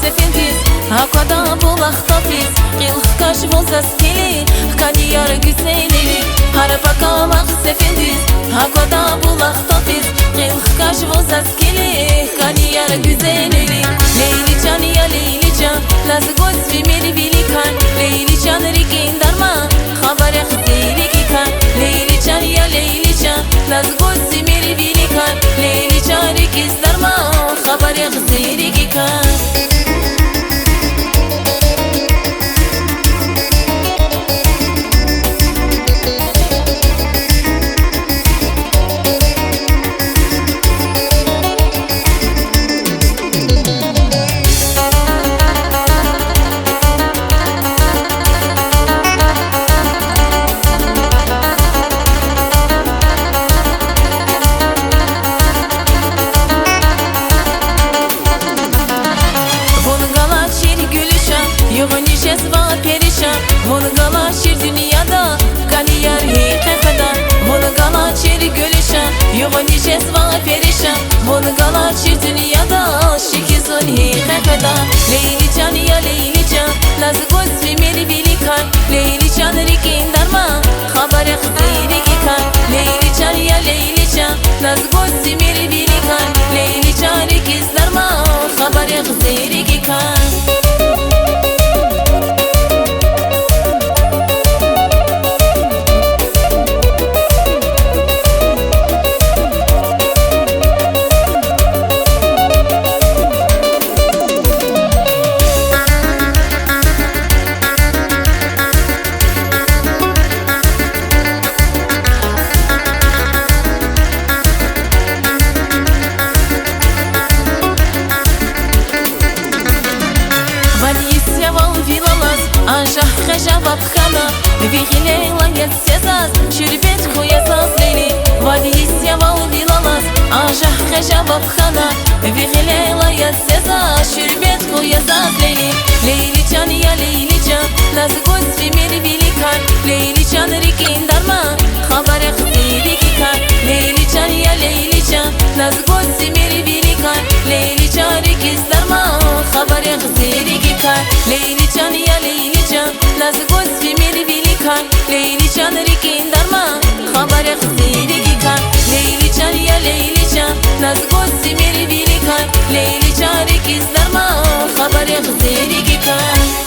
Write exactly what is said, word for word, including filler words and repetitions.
сефилдиз, аквада булах тафиз, кьил хкаж вун заз килиг, хкани яр гуьзелвилик. Гьар пакамахъ сефилдиз, аквада булах тафиз, кьил хкаж вун заз килиг, хкани яр гуьзелвилик. Лейличан, я Лейличан, наз гуз ви мейирвиликай, Лейличан, рикӀин дарман, хабар ягъ зи рикӀикай. Лейличан, я Лейличан, наз гуз ви мейирвиликай, Лейличан, рикӀиз дарман, хабар ягъ зи рикӀикай. Вун галачир, гуьлуьшан, югъни жезва перишан, вун галачир дуьньяда, хкани яр гьикьван къведа. Вун галачир, гуьлуьшан, югъни жезва перишан, вун галачир дуьньяда, шикил зун гьикьван къведа. Лейличан, я Лейличан, наз гуз ви мейирвиликай, Лейличан, рикӀин дарман, хабар ягъ зи рикӀикай. Лейличан, я Лейличан, наз гуз ви мейирвиликай, Лейличан, рикӀиз дарман, хабар ягъ зи рикӀикай. Вад йис я вал вил алаз, анжах хъжаваб хьана, ви гъилелай яз я заз, шуьрбет хьуй я заз, Лейли. Вад йис я вал вил алаз, анжах хъжаваб хьана, ви гъилелай яз я заз, шуьрбет хьуй я заз, Лейли. Лейличан, я Лейличан, наз гуз ви мейирвиликай, Лейличан, рикӀин дарман, хабар ягъ зи рикӀикай. Лейличан, я Лейличан, наз гуз ви мейирвиликай, Лейличан, рикӀиз дарман, хабар ягъ зи рикӀикай. Лейличан, я Лейличан, наз гуз ви мейирвиликай, Лейличан, рикӀин дарман, хабар ягъ зи рикӀикай. Лейличан, я Лейличан, наз гуз ви мейирвиликай, Лейличан, рикӀиз дарман, хабар ягъ зи рикӀикай.